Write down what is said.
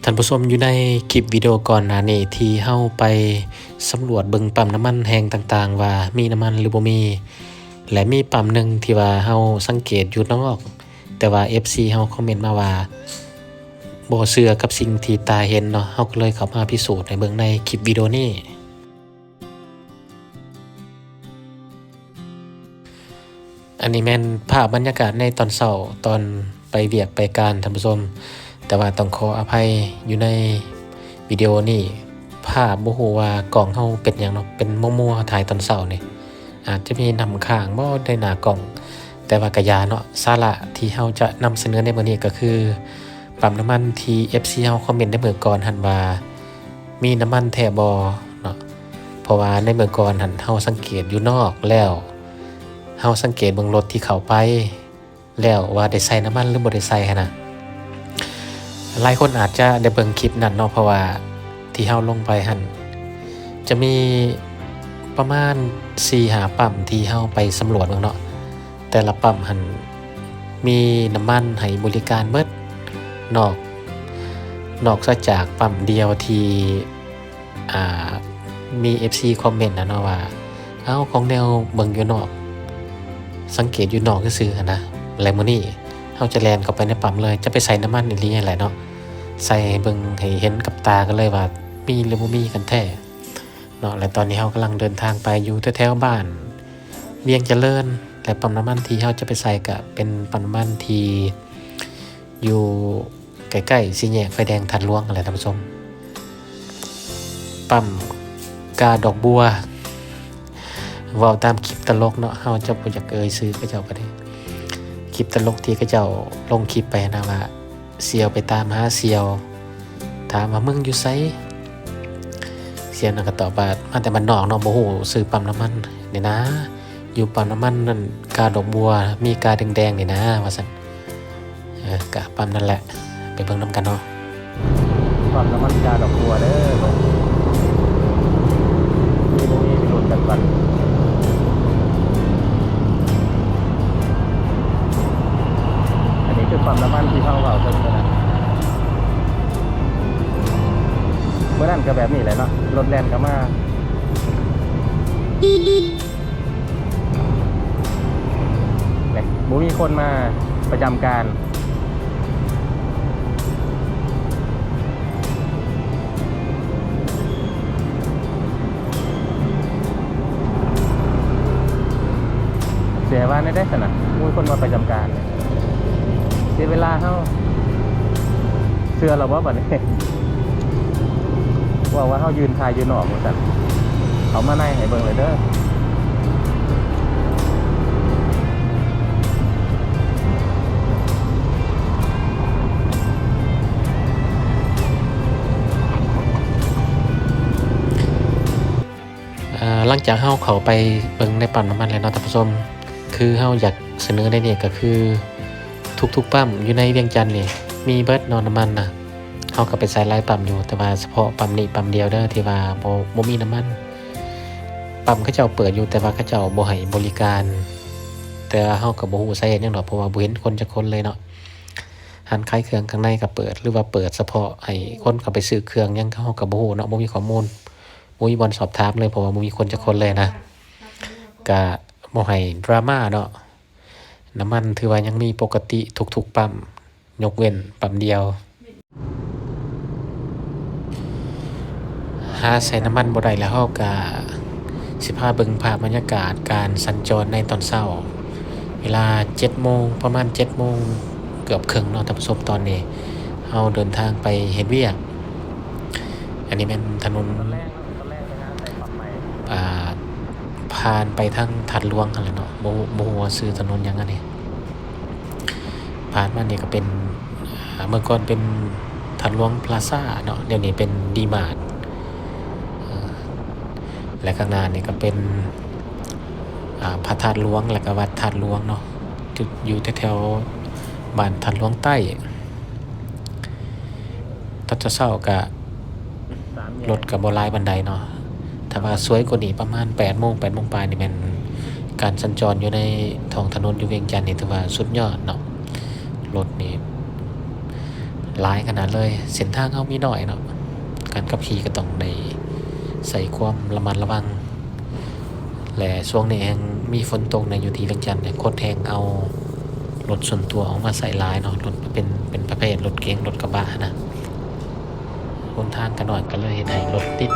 ທ່ານຜູ້ຊົມ, ຢູ່ໃນຄລິບວິດີໂອກ່ອນໜ້ານີ້ທີ່ເຮົາໄປສຳຫຼວດເບິ່ງປ້ຳນ້ຳມັນແຫ່ງຕ່າງໆ ວ່າມີນ້ຳມັນຫຼືບໍ່ມີ ແລະ ມີປ້ຳໜຶ່ງທີ່ວ່າເຮົາສັງເກດຢູ່ນອກ ແຕ່ວ່າເອັຟຊີເຮົາຄອມເມັນມາວ່າບໍ່ເຊື່ອກັບສິ່ງທີ່ຕາເຫັນເນາະ, ເຮົາກໍເລີຍເຂົ້າມາພິສູດໃຫ້ເບິ່ງໃນຄລິບວິດີໂອນີ້. ອັນນີ້ແມ່ນພາບບັນຍາກາດໃນຕອນເຊົ້າ ຕອນໄປວຽກໄປການ ທ່ານຜູ້ຊົມ, ແຕ່ວ່າຕ້ອງຂໍອະໄພ, ຢູ່ໃນວິດີໂອນີ້ ພາບບໍ່ຮູ້ວ່າກ້ອງເຮົາເປັນຫຍັງເນາະ, ເປັນມົວໆ ຖ່າຍຕອນເຊົ້ານີ້ ອາດຈະມີນ້ຳຄ້າງບໍ່ໃນໜ້າກ້ອງ, ແຕ່ວ່າກະຢ່າເນາະ. ສາລະທີ່ເຮົາຈະນຳສະເໜີໃນມື້ນີ້ກໍຄື ປ້ຳນ້ຳມັນທີ່ເອັຟຊີເຮົາຄອມເມັນໃນມື້ກ່ອນຫັ້ນວ່າ ມີນ້ຳມັນແທ້ບໍ່ເນາະ, ເພາະວ່າໃນມື້ກ່ອນຫັ້ນເຮົາສັງເກດຢູ່ນອກແລ້ວ ເຮົາສັງເກດເບິ່ງລົດທີ່ເຂົ້າໄປແລ້ວວ່າໄດ້ໃສ່ນ້ຳມັນຫຼືບໍ່ໄດ້ໃສ່ຫັ້ນນະ. ຫຼາຍຄົນອາດຈະໄດ້ເບິ່ງຄລິບນັ້ນເນາະ, ເພາະວ່າທີ່ເຮົາລົງໄປຫັ້ນຈະມີປະມານສີ່ຫ້າປ້ຳທີ່ເຮົາໄປສຳຫຼວດເບິ່ງເນາະ. ແຕ່ລະປ້ຳຫັ້ນມີນ້ຳມັນໃຫ້ບໍລິການເໝິດ ນອກ ນອກເສຍຈາກປ້ຳດຽວທີ່ ອ່າ ມີເອັຟຊີຄອມເມັນນະເນາະວ່າ ເອົ້າ ຂອງແນວເບິ່ງຢູ່ນອກ ສັງເກດຢູ່ນອກຊື່ໆຫັ້ນນະ. ແລະ ມື້ນີ້ເຮົາຈະແລ່ນເຂົ້າໄປໃນປ້ຳເລີຍ, ຈະໄປໃສ່ນ້ຳມັນອີ່ຫຼີຫັ້ນແຫຼະເນາະ, ໃສ່ໃຫ້ເບິ່ງໃຫ້ເຫັນກັບຕາກັນເລີຍວ່າມີຫຼືບໍ່ມີກັນແທ້. ເນາະ ແລະ ຕອນນີ້ເຮົາກຳລັງເດີນທາງໄປຢູ່ແຖວໆບ້ານວຽງຈະເລີນ ແລະ ປ້ຳນ້ຳມັນທີ່ເຮົາຈະໄປໃສ່ກະເປັນປ້ຳນ້ຳມັນທີ່ຢູ່ໃກ້ໆສີ່ແຍກໄຟແດງທາດຫຼວງຫັ້ນແຫຼະທ່ານຜູ້ຊົມ. ປ້ຳກາດອກບົວ ເວົ້າຕາມຄລິບຕະຫຼົກເນາະ, ເຮົາຈະບໍ່ຢາກເອີ່ຍຊື່ເຂົາເຈົ້າກໍໄດ້. ຄລິບຕະຫຼົກທີ່ເຂົາເຈົ້າລົງຄລິບໄປຫັ້ນນະວ່າ ສ່ຽວໄປຕາມຫາສ່ຽວ ຖາມວ່າ ມຶງຢູ່ໃສ? ສ່ຽວນັ້ນກໍຕອບວ່າ ມາແຕ່ບ້ານນອກເນາະ ບໍ່ຮູ້ຊື່ປ້ຳນ້ຳມັນນີ້ນາ, ຢູ່ປ້ຳນ້ຳມັນນັ້ນກາດອກບົວ ມີກາແດງໆນີ້ນາ ວ່າຊັ້ນ. ເອີ ກະປ້ຳນັ້ນແຫຼະ ໄປເບິ່ງນຳກັນເນາະ. ປ້ຳນ້ຳມັນກາດອກບົວເດີ ມີບໍ່ມີໄປລຸ້ນກັນກ່ອນ. ອັນນີ້ຄືປ້ຳນ້ຳມັນທີ່ເຮົາເວົ້າເຖິງນັ້ນນະ, ມື້ນັ້ນກໍແບບນີ້ແຫຼະເນາະ, ລົດແລ່ນເຂົ້າມາ ນີ້ ບໍ່ມີຄົນມາປະຈຳການ. ເສຍວ່າແນວໃດຊັ້ນນະ? ບໍ່ມີຄົນມາປະຈຳການ ເສຍເວລາເຮົາ. ເຊື່ອແລ້ວບໍ່ບັດນີ້? ເວົ້າວ່າເຮົາຢືນຖ້າຢູ່ນອກວ່າຊັ້ນ, ເຂົ້າມາໃນໃຫ້ເບິ່ງເລີຍເດີ. ອ່າ ຫຼັງຈາກເຮົາເຂົ້າໄປເບິ່ງໃນປ້ຳນ້ຳມັນແລ້ວເນາະທ່ານຜູ້ຊົມ, ຄືເຮົາຢາກສະເໜີໃນນີ້ກໍຄື ທຸກໆປ້ຳຢູ່ໃນວຽງຈັນນີ້ມີເບິດເນາະ ນ້ຳມັນນະ, ເຮົາກໍໄປໃສ່ຫຼາຍປ້ຳຢູ່ ແຕ່ວ່າສະເພາະປ້ຳນີ້ປ້ຳດຽວເດີ ທີ່ວ່າບໍ່ ບໍ່ມີນ້ຳມັນ. ປ້ຳເຂົາເຈົ້າເປີດຢູ່ ແຕ່ວ່າເຂົາເຈົ້າບໍ່ໃຫ້ບໍລິການ, ແຕ່ວ່າເຮົາກໍບໍ່ຮູ້ສາເຫດຫຍັງດອກ ເພາະວ່າບໍ່ເຫັນຄົນຈັກຄົນເລີຍເນາະ. ຮ້ານຂາຍເຄື່ອງຂ້າງໃນກໍເປີດ ຫຼືວ່າເປີດສະເພາະໃຫ້ຄົນເຂົ້າໄປຊື້ເຄື່ອງຫຍັງ ເຮົາກໍບໍ່ຮູ້ເນາະ, ບໍ່ມີຂໍ້ມູນ ບໍ່ມີບ່ອນສອບຖາມເລີຍ ເພາະວ່າບໍ່ມີຄົນຈັກຄົນເລີຍນະ. ກະບໍ່ໃຫ້ດຣາມາເນາະ, ນ້ຳມັນຖືວ່າຍັງມີປົກກະຕິທຸກໆປ້ຳ ຍົກເວັ້ນປ້ຳດຽວ. ຫາໃສ່ນ້ຳມັນບໍ່ໄດ້ແລ້ວ ເຮົາກະຊິພາເບິ່ງພາບບັນຍາກາດການສັນຈອນໃນຕອນເຊົ້າ ເວລາເຈັດໂມງ ປະມານເຈັດໂມງເກືອບເຄິ່ງເນາະທ່ານຜູ້ຊົມ. ຕອນນີ້ເຮົາເດີນທາງໄປເຮັດວຽກ. ອັນນີ້ແມ່ນຖະໜົນ ອ່າ ຜ່ານໄປທາງທາດຫຼວງຫັ້ນແຫຼະເນາະ, ບໍ່ ບໍ່ຮູ້ວ່າຊື່ຖະໜົນຫຍັງອັນນີ້. ຜ່ານມານີ້ກໍເປັນ ອ່າ ເມື່ອກ່ອນເປັນທາດຫຼວງພລາຊາເນາະ, ດຽວນີ້ເປັນດີມາດ. ເອີ ແລະ ຂ້າງໜ້ານີ້ກໍເປັນ ອ່າ ພະທາດຫຼວງ ແລະ ກໍວັດທາດຫຼວງເນາະ, ຢູ່ ຢູ່ແຖວໆບ້ານທາດຫຼວງໃຕ້. ຕອນເຊົ້າໆກະລົດກະບໍ່ຫຼາຍປານໃດເນາະ, ຖ້າວ່າສວຍກວ່ານີ້ປະມານແປດໂມງ ແປດໂມງປາຍນີ້ ແມ່ນການສັນຈອນຢູ່ໃນທ້ອງຖະໜົນຢູ່ວຽງຈັນນີ້ຖືວ່າສຸດຍອດເນາະ. ລົດນີ້ ຫຼາຍຂະໜາດເລີຍ. ເສັ້ນທາງເຮົາມີໜ້ອຍເນາະ, ການຂັບຂີ່ກໍຕ້ອງໄດ້ໃຊ້ຄວາມລະມັດລະວັງ ແລະ ຊ່ວງນີ້ແຮ່ງມີຝົນຕົກແດ່. ຢູ່ທີ່ວຽງຈັນນີ້ ຄົນແຮ່ງເອົາລົດສ່ວນຕົວອອກມາໃຊ້ຫຼາຍເນາະ, ລົດເປັນ ເປັນປະເພດລົດເກັງ ລົດກະບະນະ. ຫົນທາງກໍໜ້ອຍ ກໍເລີຍເຮັດໃຫ້ລົດຕິດ